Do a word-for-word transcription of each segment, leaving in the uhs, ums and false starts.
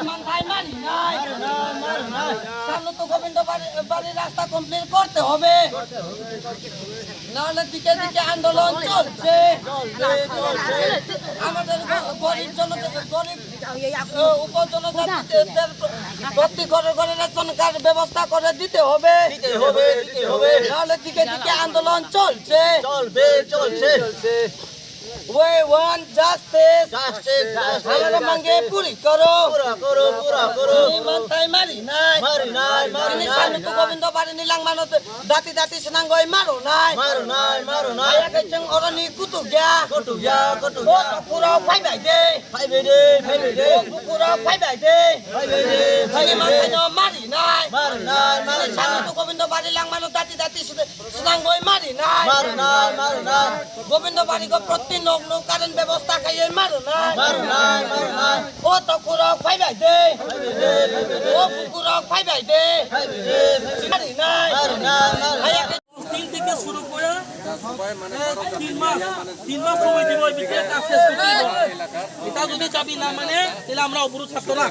মাথায় মারি নাই। সামনে তো গোবিন্দ বাড়ি, বাড়ির রাস্তা কমপ্লিট করতে হবে, নাহলে দিকে দিকে আন্দোলন চলছে। আমাদের গ-, গরিব জন, গরিব, আহ, উপজনজাতিদের প্রতি ঘরে ঘরে রেশন কার্ড ব্যবস্থা করে দিতে হবে। দিতে হবে, দিতে হবে। নাহলে দিকে দিকে আন্দোলন চলছে। চলবে, চলছে। We want justice. Justice, justice, हमारे मांगे justice. पूरी करो. Pura koro, pura koro. Chini mantai mari nai. Mari nai, mari nai. Chini sanuk gobindo bari ni langmano dati dati senang goi maro nai. Maro nai, maro nai. Aya kecheng oroni kutu gya. Kutu gya, kutu gya. Pura phai bai de. Phai bai de, phai bai de. Pura phai bai de. Phai bai de, phai bai de. Chini mantai no mari nai. Mari nai, mari nai. Chini sanuk gobindo bari langmano dati dati senang goi mari nai. Mari nai, mari nai. Gobindo bari go proti nok nok current bebosta khaiye maro nai. Maro nai, maro nai. O to kurok phai bai de. O kurok phai bai de. Mari nai. Mari nai, mari nai. তিন থেকে শুরু করে, এ, তিন মাস, তিন মাস সময় দিব, এই বিষয়ে কাজ শেষ করতে দিব। এটা যদি দাবি না মানে, তাহলে আমরা অবরোধ ছাড়তো না।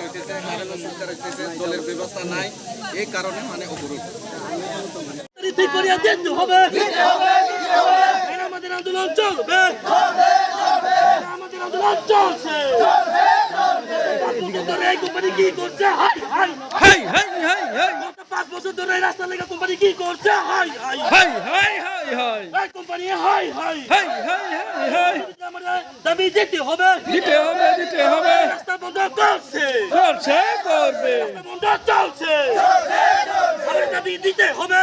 দলের ব্যবস্থা নাই, এই কারণে মানে অবরোধ। ঠিক করিয়া দিতে হবে। আমাদের আন্দোলন চলবে। আমাদের আন্দোলন চলছে। পাঁচ বছর ধরে এই কোম্পানি কি করছে? High, high. High, high, high, hi. গত পাঁচ বছর ধরে এই রাস্তা লেগে কোম্পানি কি করছে? High, high. High, high, high, হাই। এই কোম্পানি হাই, হাই। হাই, হাই, হাই, হাই। আমাদের দাবি দিতে হবে। দিতে হবে, দিতে হবে। রাস্তা বন্ধ করছে। করছে, করবে। রাস্তা বন্ধ চলছে। আমাদের দাবি দিতে হবে।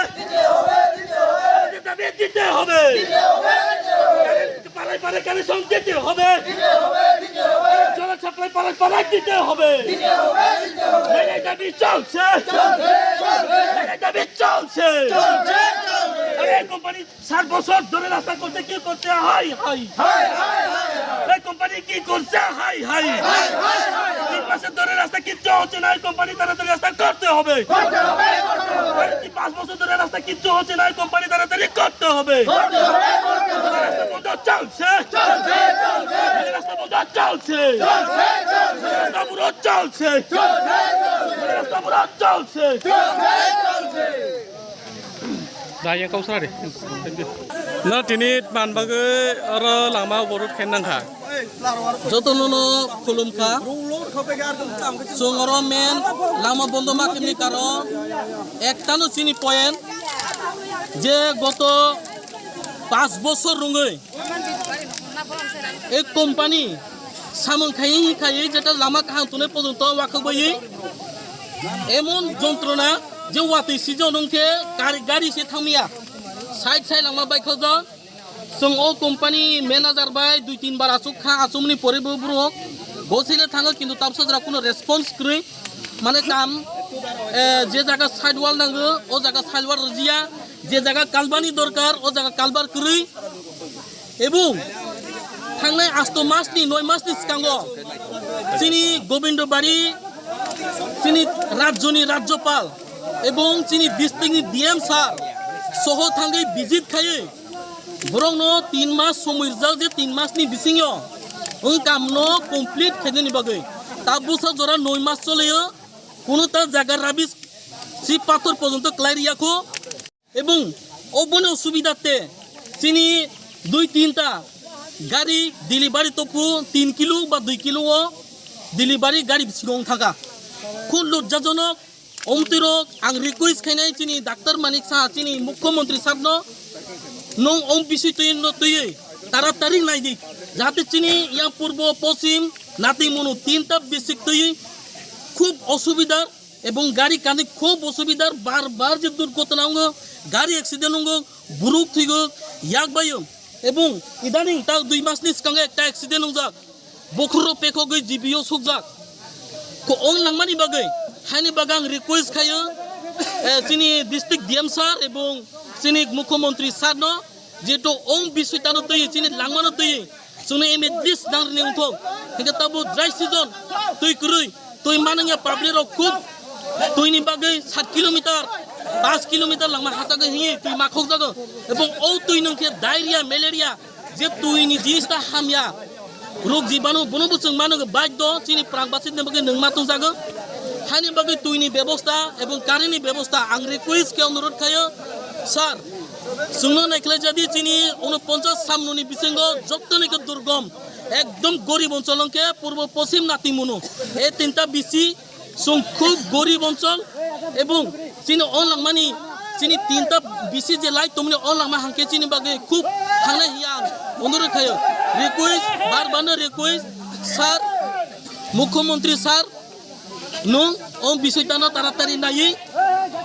আমাদের দাবি দিতে হবে। পাড়ায় পাড়ায় কানেকশন দিতে হবে। জল সাপ্লাই পাড়ায় পাড়ায় দিতে হবে। এই দাবি চলছে। এই দাবি চলছে। এই কোম্পানি ষাট বছর ধরে রাস্তা করতে কি করছে? হাই, হাই। এই কোম্পানি কি করছে? High, hi. তিন মাসের ধরে রাস্তা কিচ্ছু হচ্ছে না, এই কোম্পানি তাড়াতাড়ি রাস্তা করতে হবে। এই পাঁচ বছর ধরে রাস্তা কিচ্ছু হচ্ছে না, এই কোম্পানি তাড়াতাড়ি করতে হবে। রাস্তা বন্ধ চলছে। রাস্তা বন্ধ চলছে। রাস্তা পুরো চলছে। রাস্তা পুরো চলছে। Dayang kau sari. No, tini man bagwi oro lama borok khe nang kha. Jotono no khulum kha. Chwng oro main lama bondo ma khimni karon ekta no chini point je goto panch bochor rwngwi ek company samung khaiwi khaiwi jeta lama kaham tongnai porjonto wakhwk baiwi emon jontrona je watwi sijon wngkhe gari, gari se thangmaya side side langma baikhaujak. Chwng o company manager bai dui tin bar achuk kha, achukmani pore bo borok gosile thango, kintu tabsa jora kuno response kwrwi, mane kam, eh, je jaga side wall nango, o jaga side wall rwjaya, je jaga kalbani dorkar, o jaga kalbar kwrwi. Ebong thangnai asto mas ni, noi mas ni swkango chini Gobindo Bari, chini rajyoni rajyopal ebong chini district ni D M sir soho thangwi visit khaiwi borokno tin mas somoi rijak je tin mas ni bisingo wng kamno complete khainani bagwi. Ta bwsa jora noi mas choliyo, kuno ta jaga rubbish si pathor porjonto kwlai riyakho. Ebong oboni osubida te chini dui tinta gari delivery tophu tin kilo ba dui kilo o delivery gari bisingo wng thangkha. Khub lojjajonok. Omtwirok ang request khainai chini Doctor Manik Saha, chini Mukhyamantri sir no, nwng om biswi twi no twiwi taratari naidik, jahate chini yang purbo, poschim, natwi munu tinta bisik twiwi khub osubidar ebong gari kani khub osubidar, bar bar je durghotona wngo, gari accident wngo, borok thwigo, yak baio. Ebong idaning ta dui mas ni swkango ekta accident wngjak. Bokhorok pekhogwi G B o sukjak. Ko ong nangmani bagwi, haini bagwi ang request khaio, eh, chini district D M sir ebong chini Mukhyamantri sir no, jeto ong biswi tano twi, chini langmano twi, chwngno immediately nang rwni wngthok. Hinkhe tabo dry season, twi kwrwi, twi manwngya public rok khub, twini bagwi sat kilometer, panch kilometer langma hachagwi hinwi twi makhokjago. Ebong o twi nwngkhe diarrhea, malaria, je twini jinis ta hamya. Ruk jibanu, bono bo chwng mano, bike do, chini prangbasi ni bagwi nwng ma tongjago. Hani bagwi twi ni bebosta ebong current ni bebosta ang request khe onurodh khayo, sir. Chwngno naikhlai jadi chini unoponchas samno ni bisingo jottoni khe durgom, ekdom gorib onchol hwnkhe purbo poschim natimunu. E tinta bisi Chwng khub gorib onchol ebong chini o langmani chini tinta bisi je light tongmani o langma hangke chini bagwi khub thangnai hiya ang onurodh khayo. Request, bar bar no request, sir, Mukhyamantri sir, nwng o bisoi tano taratari naiwi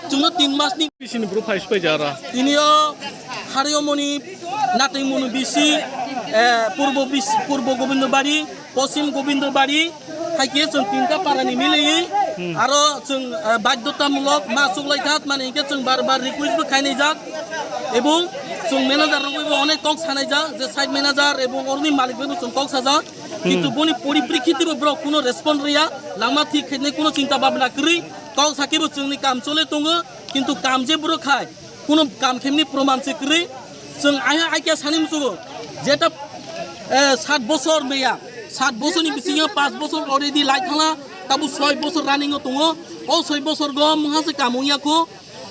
chwngno tin masni Bisini bro phai supai jara. Tinio Hariyomoni nating munu bisi, eh, purbo bis-, purbo Gobindobari, poschim Gobindobari, hai khe chwng tinta parani milwi, aro chwng, eh, badhyotamulok ma chuklai kha, mani hinkhe chwng bar bar request bo khainai jak, ebong chwng manager rok bai bo onek kok sanai jak, je site manager ebong oroni malik bai bo chwng kok sajak, kintu boni poriprekhiti bo borok kuno respond rwya, lama thik khainai kuno chinta bhabna kwrwi, kok sakhe bo chwngni kam chole tongo, kintu kam je borok khai, Kuno kam khemni proman se kwrwi. Chwng aiha aikya sani muchugo. Jeta, eh, sat bosor meya. Sat bosor ni bisingo pas bosor already lai thangla. Tabu soi bosor running o tongo. O soi bosor go mungha se kamung ya kho.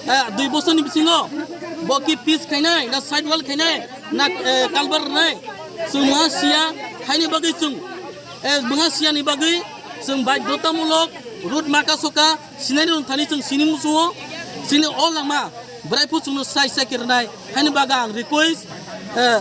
Eh, dui bosor ni bisingo. Bo ki pitch khainai, na side wall khainai, na, eh, culvert rwnai. Chwng mungha siya, haini bagwi chwng, eh, mungha siya ni bagwi chwng baidhotamulok road maka soka. Sinani rok thani chwng sini musuo, sini o langma, bwrai phu chwngno sai sai kirnai, haini bagwi ang request, eh,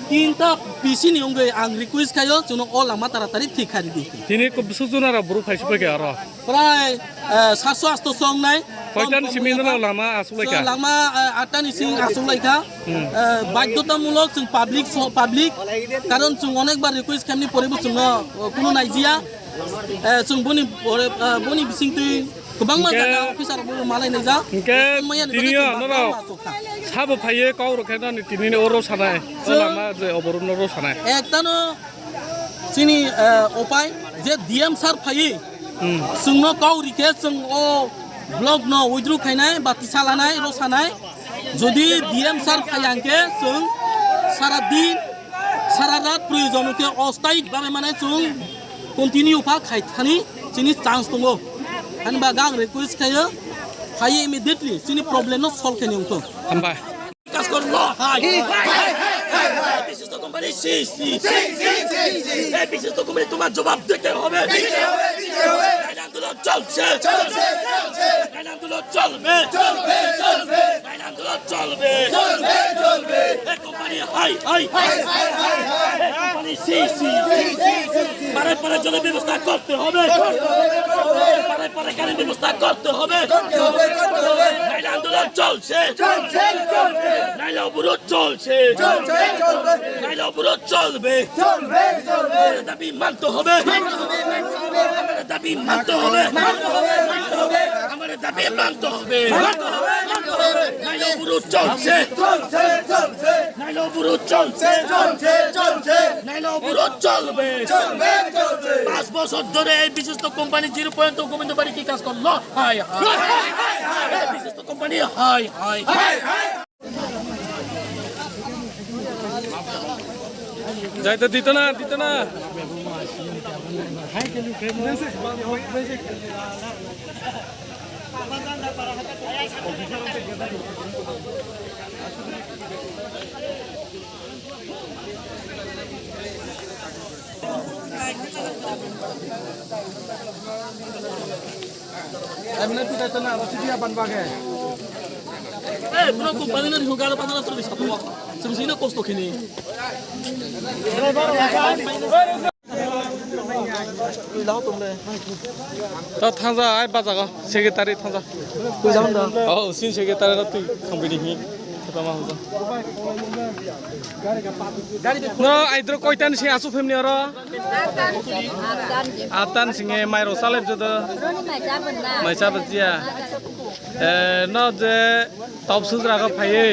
tinta P C ni wngwi ang request khaio, chwngno o langma taratari thik kharidi. Tini kubsu juna rok buru phai supai khe aro. Prai, eh, satso asto song nai. Koitan simi no lama asuk lai kha? Lama, eh, atta ni sing asuk lai kha. Hmm. Eh, badhyotamulok chwng public so, public, karon chwng onek bar request khamni pore bo chwngno, eh, kuno naijiya. Eh, chwng boni pore, eh, boni bisingtwi kwbangma jaga officer rok bo malai naijak. Hinkhe tini o norok sabo phaiye kok rok khe nani tini ni oro sanai, o lama je oborok no oro sanai. Ektano chini, eh, opai je D M sir phaiye, hmm, chwngno kok rikhe chwng o block no withdraw khainai, bati salanai, ro sanai. Jodi D M sir phaiya hinkhe chwng sara din, sara rat proyojon hinkhe ostayik bhabe mane chwng continue pha khai thani chini chance tongo. Ani bagwi ang request khaio, phaiye immediately chini problem no solve khaini wngthok. Hambai. কাজ করলো। হাই। এই বিশিষ্ট কোম্পানি সি সি। এই বিশিষ্ট কোম্পানি তোমার জবাব দিতে হবে। দিতে হবে, দিতে হবে। নাইলে আন্দোলন চলছে। চলছে, চলছে। নাইলে আন্দোলন চলবে। চলবে, চলবে। নাইলে আন্দোলন চলবে। চলবে, চলবে। এই কোম্পানি হাই, হাই। হাই, হাই, হাই, হাই। এই কোম্পানি সি সি। সি সি, সি সি। পারে পারে জলের ব্যবস্থা করতে হবে। করতে হবে, করতে হবে। পারে পারে গাড়ির ব্যবস্থা করতে হবে। করতে হবে, করতে হবে। নাইলে আন্দোলন চলছে। চলছে, চলছে। নাইলে অবরোধ চলছে। চলছে, চলবে। নাইলে অবরোধ চলবে। চলবে, চলবে। আমাদের দাবি মানতে হবে। মানতে হবে, মানতে হবে। আমাদের দাবি মানতে হবে। মানতে হবে, মানতে হবে। আমাদের দাবি মানতে হবে। মানতে হবে, মানতে হবে। নাইলে অবরোধ চলছে। চলছে, চলছে। নাইলে অবরোধ চলছে। চলছে, চলছে। নাইলে অবরোধ চলবে। চলবে, চলবে। পাঁচ বছর ধরে এই বিশিষ্ট কোম্পানি জিরো পয়েন্ট গোবিন্দ বাড়ি কি কাজ করলো? হায়, হায়। হায়, হায়, হায়। এই বিশিষ্ট কোম্পানি হায়, হায়। হায়, হায়। যাইতে দিত না, দিত না। Emne pita tena aro sidi apan bage. Eh, bro, ko pani na riho galo pani na terus satu. Sum sini kos to kini. Ta thangja ai bajago secretary thangja. Oh, sin secretary na twi khambi ni hi. Kota ma hangja. No, aidro koitan si asu family oro. Atan singe mairo salep jodo. Mai chabajia. Eh, no je top sujra ga phaiye.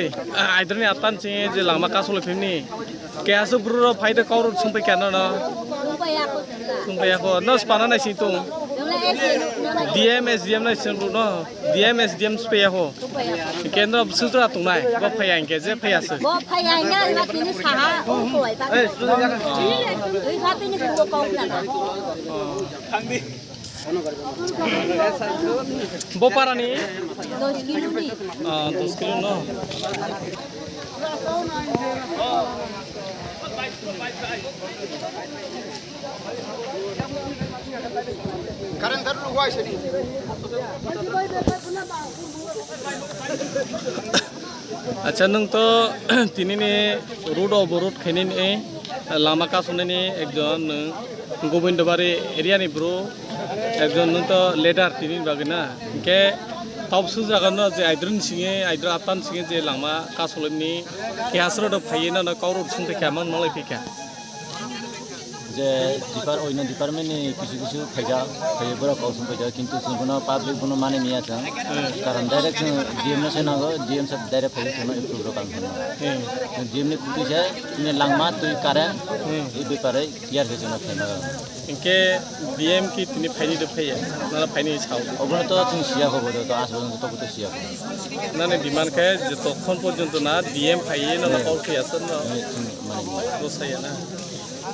Aidro ni atan singe je lama kasole family. Ke asu bru ro phai de kauro sumpe kya no no. Tungpaya ko, no spana nai sing tung. D M, S D M nai sing tung no. D M, S D M spaya ko. Kendra sujra tung nai, bo phaya hingke je phaya se. Bo phaya hingke, na tini saha, o koi pa. Ui pa tini ko kong na. Bo parani? Dos kilo ni. Ah, dos kilo no. Current tharu huai sini. Acha, nwng to tinini road o borot khainani, lama kasonani ekjon nwng Gobindabari area ni bro, ekjon nwng to leader tini bagwi na. Hinkhe tabuk sujagano je aidroni singhe, aidro aptan singhe je lama kasolani kehasro do phaiwi nono kauro songthai kha, mang nolai phi kha. Je depar-, oino department ni kisu kisu phaijak, phaiwi borok kok song phaijak, kintu chwng bono public bono mani miya chwng. Hmm. Karon direct chwng D M no se nango, D M sir direct phaiwi chwngno approve rw kang thangma. Hmm. Chwng D M ni khukti se, chini langma, twi, current, Hmm. e bepare clear khe chwngno khaima. Hinkhe D M ki tini phaini do phaiya, nana phaini sao. Obono to chwng siya kho, bodo to aswk to, to siya kho. Nani demand khe je tokhon porjonto na D M phaiwi nana Hmm. call khe aswk no. Hmm, chwng mani. Bo saya na.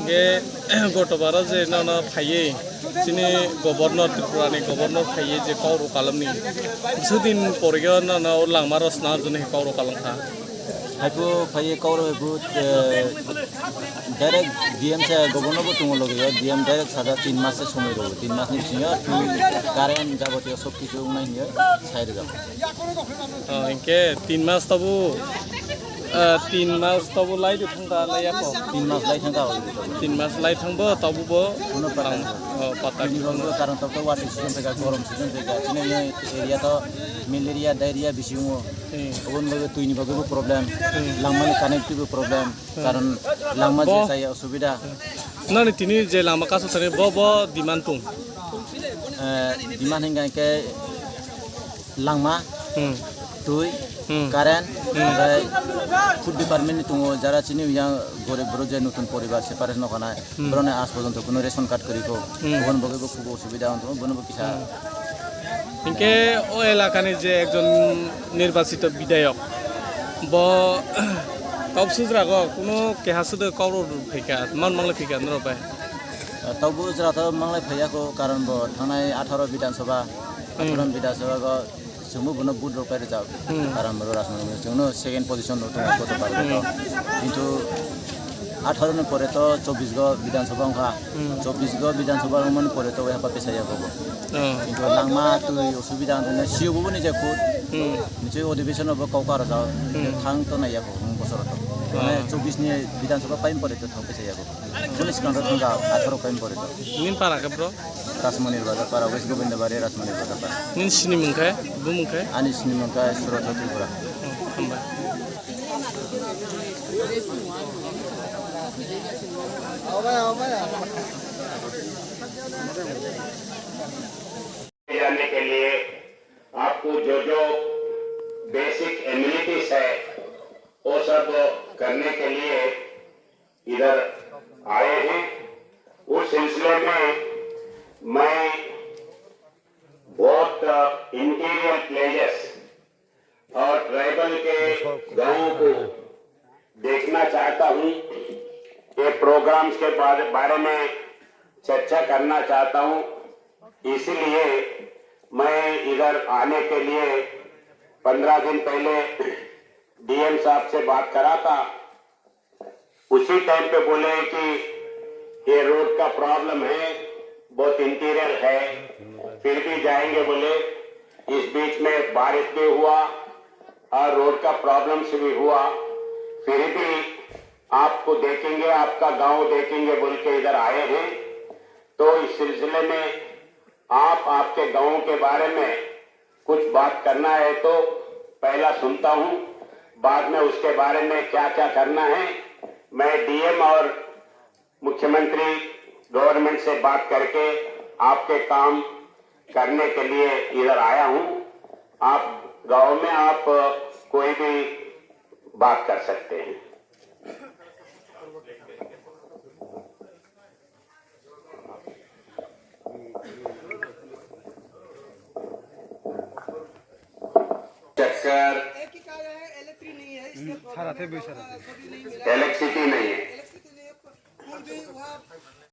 Ge gotobaro je nono phaiwi chini governor, Tripura ni governor phaiwi je kok rw kalamni, bwswk din porikhe nono o langma rw sna rwjani kok rw kalam kha. Haiku phaiwi kok rw haiku, eh, direct D M se governor bo tongo logi o, D M direct sada tin mas se somoi rw, tin mas ni bisingo twi, current jabotiyo sob kichu wngnai hinwi sai rwjak. Oh, hinkhe tin mas tabu, ah, tin mas tabu lai de thangkha, lai yakho? Tin mas lai thangkha, oh. Tin mas lai thangbo tabu bo Kuno patta. Oh, patta. Twi ni bagwi karon tok tok, watwi season phaikha, gorom season phaikha. Chini area to malaria, diarrhea bisi wngo. Hmm. Oboni bagwi twi ni bagwi bo problem. Hmm. Langmani connectivity bo problem. Hmm. Karon langma Bo- je chaya osubida. Nani tini je lama kaso thani bo, bo demand tung? Eh, demand hingka khe langma, Hmm. twi, Hmm. current, Hmm. omohai food department ni tongo, jara chini yang gorib borok je notun poribar separate nokhanai, Hmm. borokni aaj porjonto kuno ration card kwrwi kho, Hmm. oboni bagwi bo khubo osubida wng tongo, bono bo kisa. Hmm. Hinkhe o elakani je ekjon nirbachito bidayok, bo kok sujrago kuno keha sudo kok rw phaikha, man mangle phaikha norok bai? Taubo jora to manglai phaiya kho, karon bo thangnai atharo Bidhan Sabha, Hmm. atharo Bidhan Sabha go chwngbo bono vote rok pai rwjak. Hmm. Karon bo Rajmani chwngno second position rok tongo koto parlo to. Hmm. Kintu atharo ni pore to chobbish go Bidhan Sabha wngkha. Hmm. Chobbish go Bidhan Sabha wngmani pore to wngya pa kisa ya kho bo. Oh. Kintu langma twi osubida wngkha, C O bo ni je kho. Hmm. Nichoi odhibeshon bo kok rwjak. Hmm. Thang to nai ya kho, hmm, bosor to. Oh. Mane chobbish ni Bidhan Sabha pai pore to thang kisa ya kho. Police kang thangka atharo kain pore to. Nin para khe bro? Rajmani Bazar para, West Gobindabari Rajmani Bazar para. Nin sini mung khe, bumung khe? Ani sini mung khe Surajya Tripura. Oh, hambai. जाने के लिए आपको जो जो basic amenities है, वो सब करने के लिए इधर आए हैं। उस सिलसिले में मैं बहुत इंटीरियर प्लेसेस और ट्राइबल के गांवों को देखना चाहता हूँ। ये प्रोग्राम्स के बारे, बारे में चर्चा करना चाहता हूँ, इसीलिए मैं इधर आने के लिए पंद्रह दिन पहले डीएम साहब से बात करा था। उसी टाइम पे बोले कि ये रोड का प्रॉब्लम है, बहुत इंटीरियर है, फिर भी जाएंगे बोले। इस बीच में बारिश भी हुआ और रोड का प्रॉब्लम से भी हुआ, फिर भी आपको देखेंगे, आपका गांव देखेंगे बोल के इधर आए हैं। तो इस सिलसिले में आप, आपके गांव के बारे में कुछ बात करना है तो पहला सुनता हूँ, बाद में उसके बारे में क्या क्या करना है मैं डीएम और मुख्यमंत्री गवर्नमेंट से बात करके आपके काम करने के लिए इधर आया हूँ। आप गांव में आप कोई भी बात कर सकते हैं। Sir, इलेक्ट्रिसिटी नहीं है।